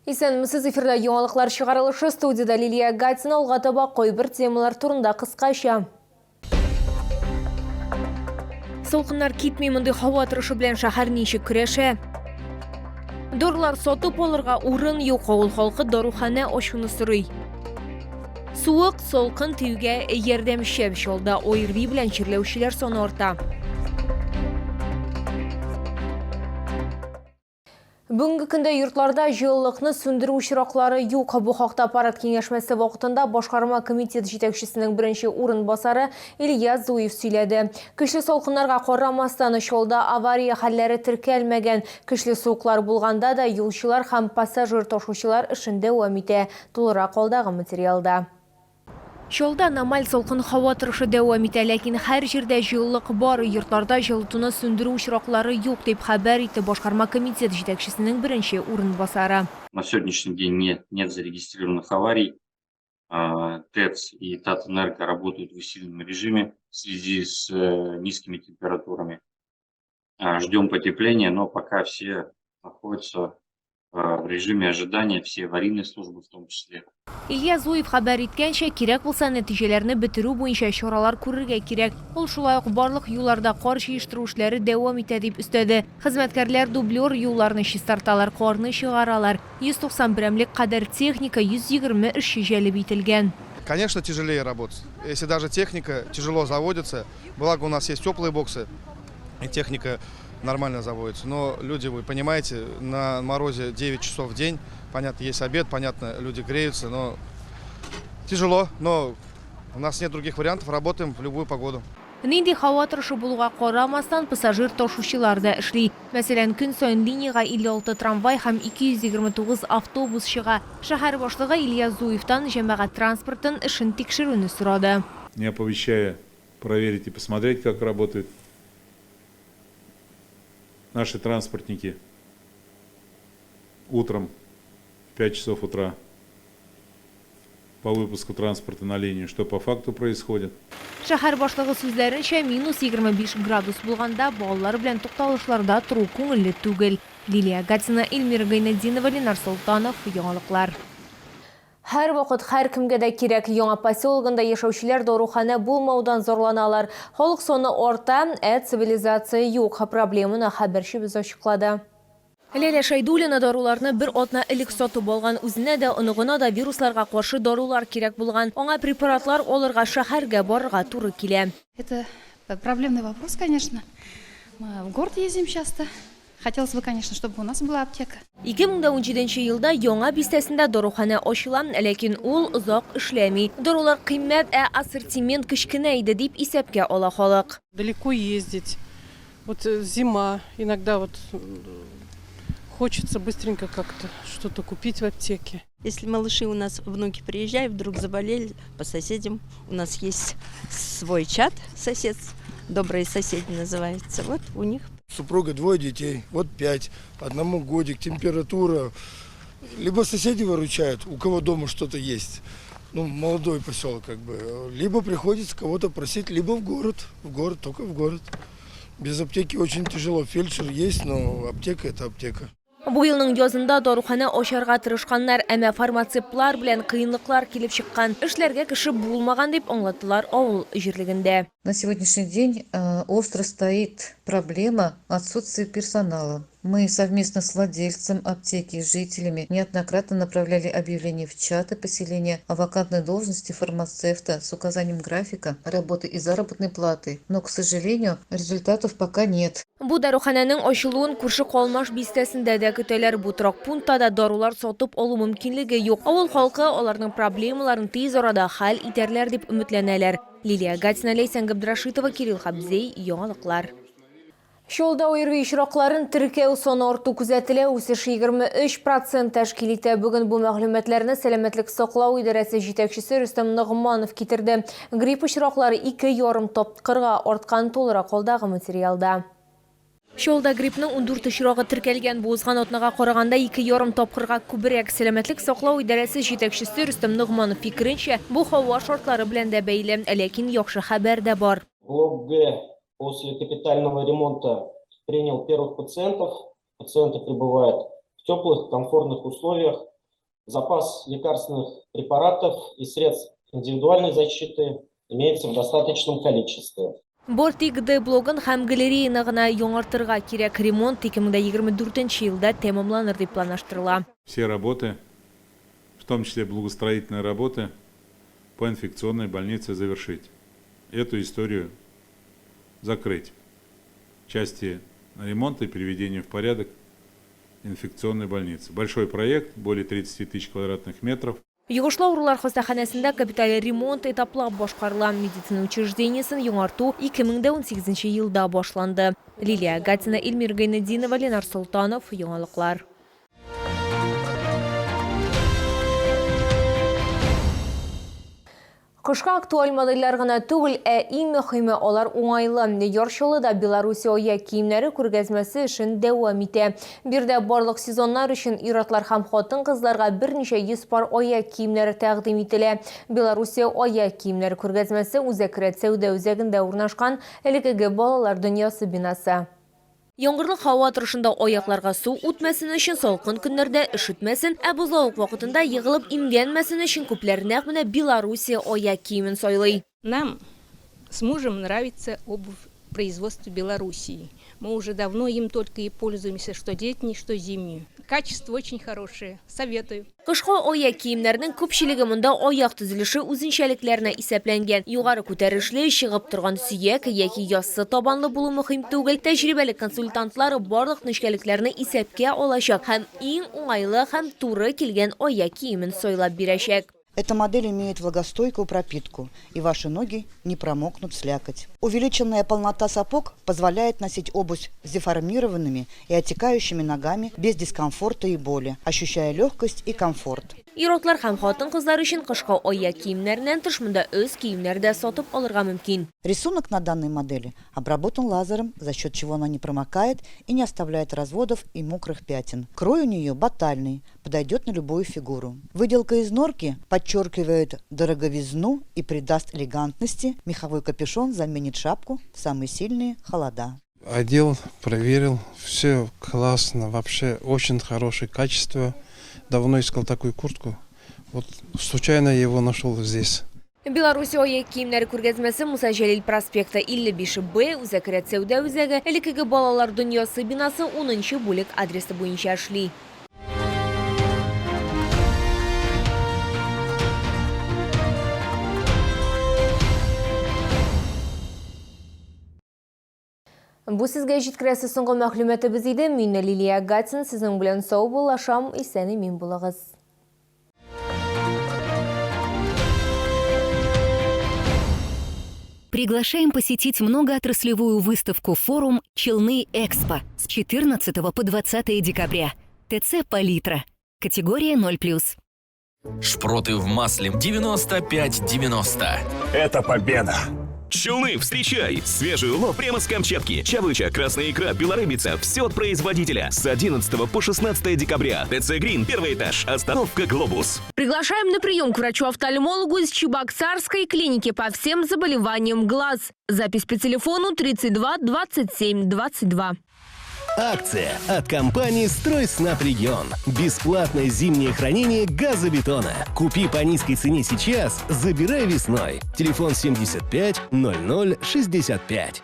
Исәнмесез, эфирда яңалыклар чыгарылышы, студиядә Лилия Гатина. Алга таба кайбер темалар турында кыскача. Салкыннар китми, мондый һава торышы белән шәһәр ничек көрәшә? Дарулар сатып алырга урын юк, авыл халкы даруханә ачуны сорый. Суык, салкын тиюгә ярдәмче. Чалда ОРВИ белән чирләүчеләр саны арта. Бүгенге көндә йортларда җылылыкны сүндерү очраклары юк. Бу хакта аппарат киңәшмәсе вакытында башкарма комитет җитәкчесенең беренче урынбасары Илья Зуев сөйләде. Көчле салкыннарга карамастан, Чалда авария хәлләре теркәлмәгән. Көчле суыклар булганда да юлчылар һәм пассажир ташучылар эшен дәвам итә. Тулырак алдагы материалда. Чалда аномаль салкын һава торышы дәвам итә, ләкин һәр җирдә җылылык бар, йортларда җылытуны сүндерү очраклары юк, дип хәбәр итте башкарма комитет җитәкчесенең беренче урынбасары. На сегодняшний день нет, нет зарегистрированных аварий. ТЭЦ и Татэнерго работают в усиленном режиме в связи с низкими температурами. Ждем потепления, но пока все находятся в режиме ожидания, все аварийные службы в том числе. Илья Зуев хәбәр иткәнчә, кирәк булса, нәтиҗәләрне бетерү буенча чаралар күрергә кирәк. Ул шулай ук барлык юлларда кар җыештыру эшләре дәвам итә, дип өстәде. Хезмәткәрләр дублер юлларны чистарталар, карны чыгаралар. 190 берәмлек кадәр техника, 120 эшче җәлеп ителгән. Конечно, тяжелее работать. Если даже техника тяжело заводится, благо у нас есть теплые боксы, и техника нормально заводится. Но люди, вы понимаете, на морозе 9 часов в день, понятно, есть обед, понятно, люди греются, но тяжело, но у нас нет других вариантов, работаем в любую погоду. Нинди һава торышы булуга карамастан, пассажир ташучылар да эшли. Мәсәлән, көн саен линиягә 56 трамвай һәм 229 автобус чыга. Шәһәр башлыгы Илья Зуевтан җәмәгать транспортын эшен тикшерүне сорады. Не оповещая, проверить и посмотреть, как работают наши транспортники утром в 5 часов утра по выпуску транспорта на линию, что по факту происходит. Шәһәр башлыгы сүзләренчә, минус 25 градус булганда балалар белән тукталышларда тору күңелле түгел. Лилия Гатина, Эльмира Гайнетдинова, Ленар Солтанов, Яңалыклар. Һәрвакыт һәркемгә дә кирәк. Яңа поселогында яшәүчеләр даруханә булмаудан зарланалар. Халык саны арта, ә цивилизация юк. Проблеманы хәбәрчебез ачыклады. Ләлә Шәйдуллина даруларны бер атна элек сатып алган. Үзенә дә, оныгына да вирусларга каршы дарулар кирәк булган. Аңа препаратлар алырга шәһәргә барырга туры килә. Это проблемный вопрос, конечно. Мы в город ездим часто. Хотелось бы, конечно, чтобы у нас была аптека. 2017 елда Яңа бистәсендә даруханә ачыла, ләкин ул озак эшләми. Дарулар кыйммәт, ә ассортимент кечкенә иде, дип исәпкә ала халык. Далеко ездить. Вот зима, иногда вот хочется быстренько как-то что-то купить в аптеке. Если малыши у нас, внуки приезжают, вдруг заболели, по соседям. У нас есть свой чат, сосед, добрые соседи называется. Вот у них. Супруга двое детей, вот пять, одному годик, температура. Либо соседи выручают, у кого дома что-то есть, ну, молодой поселок как бы. Либо приходится кого-то просить, либо в город, только в город. Без аптеки очень тяжело. Фельдшер есть, но аптека это аптека. Бу елның язында даруханә ачарга тырышканнар, әмма фармацевтлар белән кыенлыклар килеп чыккан. Эшләргә кеше булмаган, дип аңлаттылар авыл җирлегендә. На сегодняшний день остро стоит проблема отсутствия персонала. Мы совместно с владельцем аптеки и жителями неоднократно направляли объявления в чаты поселения о вакантной должности фармацевта с указанием графика работы и заработной платы. Но, к сожалению, результатов пока нет. Бу даруханәнең ачылуын күрше Калмаш бистәсендә дә көтәләр. Бу торак пунктта да дарулар сатып алу мөмкинлеге юк. Авыл халкы аларның проблемаларын тиз арада хәл итәрләр дип өметләнәләр. Лилия Гатина, Ләйсән Габдрашитова, Кирилл Хабзей, Яңалыклар. Чаллыда ОРВИ очракларын теркәү саны арту күзәтелә, үсеш 23 процент тәшкил итә. Бүген бу мәгълүматларны Сәламәтлек саклау идарәсе җитәкчесе Рөстәм Ногманов китерде. Грипп очраклары 2,5 тапкырга арткан, тулырак алдагы материалда. Чаллыда гриппның 14 очрагы теркәлгән. Бу узган атнага караганда 2,5 тапкырга күбрәк. Сәламәтлек саклау идарәсе җитәкчесе Рөстәм Ногманов фикеренчә, бу һава шартлары белән дә бәйле. Ләкин яхшы хәбәр дә бар. Блок Г после капитального ремонта принял первых пациентов. Пациенты прибывают в теплых, комфортных условиях. Запас лекарственных препаратов и средств индивидуальной защиты имеется в достаточном количестве. Бар тик Д блогын һәм галереяны гына яңартырга кирәк. Ремонт 2024 елда тәмамланыр дип планлаштырыла. Все работы, в том числе благоустроительные работы по инфекционной больнице завершить. Эту историю закрыть. Части ремонта и приведения в порядок инфекционной больницы. Большой проект, более 30 тысяч квадратных метров. Йогышлы авырулар хастаханәсендә капиталь ремонт этаплап башкарыла. Медицина учреждениесен яңарту 2018 елда башланды. Лилия Гатина, Эльмира Гайнетдинова, Ленар Солтанов, Яңалыклар. Кышка актуаль модельләр гына түгел, ә иң мөһиме алар уңайлы. Яр Чаллыда Белоруссия аяк киемнәре күргәзмәсе эшен дәвам итә. Биредә барлык сезоннар өчен ир-атлар һәм хатын-кызларга берничә йөз пар аяк киемнәре тәкъдим ителә. Белоруссия аяк киемнәре күргәзмәсе Үзәк рәт сәүдә үзәгендә урнашкан элеккеге Балалар дөньясы бинасы. Яңгырлы һава торышында аякларга су үтмәсен өчен, салкын көннәрдә өшетмәсен, ә бозлавык вакытында егылып имгәнмәсен өчен күпләр нәкъ менә Белоруссия аяк киемен сайлый. Нам с мужем нравится обувь производства Белоруссии. Мы уже давно им только и пользуемся, что летней, что зимнюю. Качество очень хорошее. Советую. Кышкы аяк киемнәрнең күпчелеге монда аяк төзелеше үзенчәлекләренә исәпләнгән. Югары күтәрешле, чыгып торган сөяк яки яссы табанлы булу мөһим түгел. Тәҗрибәле консультантлар барлык нечкәлекләрне исәпкә алачак һәм иң уңайлы һәм туры килгән аяк киемен сайлап бирәчәк. Эта модель имеет влагостойкую пропитку, и ваши ноги не промокнут в слякоть. Увеличенная полнота сапог позволяет носить обувь с деформированными и отекающими ногами без дискомфорта и боли, ощущая легкость и комфорт. Ир-атлар һәм хатын-кызлар өчен кышкы аяк киемнәреннән тыш монда өс киемнәре дә сатып алырга мөмкин. Рисунок на данной модели обработан лазером, за счет чего она не промокает и не оставляет разводов и мокрых пятен. Крой у нее батальный, подойдет на любую фигуру. Выделка из норки подчеркивает дороговизну и придаст элегантности. Меховой капюшон заменит шапку в самые сильные холода. Одел, проверил, все классно, вообще очень хорошее качество. Давно искал такую куртку, вот случайно я его нашел здесь. Белоруссия аяк киемнәре күргәзмәсе Муса Җәлил проспекты 55 Б, Үзәк рәт сәүдә үзәге, элеккеге Балалар дөньясы бинасы 10 нчы бүлек адресы буенча эшли. Бу сезгә җиткерәсе соңгы мәгълүматыбыз иде. Мин Лилия Гатин сезнең белән саубуллашам. Исән-имин булыгыз. Приглашаем посетить многоотраслевую выставку-форум «Челны Экспо» с 14 по 20 декабря. ТЦ «Палитра». Категория 0+. Шпроты в масле 95,90. Это победа! Челны, встречай! Свежий улов прямо с Камчатки. Чавыча, красная икра, белорыбица. Все от производителя. С 11 по 16 декабря. ТЦ Грин, первый этаж. Остановка Глобус. Приглашаем на прием к врачу-офтальмологу из Чебоксарской клиники по всем заболеваниям глаз. Запись по телефону 32 27 22. Акция от компании «Стройснабрегион». Бесплатное зимнее хранение газобетона. Купи по низкой цене сейчас, забирай весной. Телефон 75 00 65.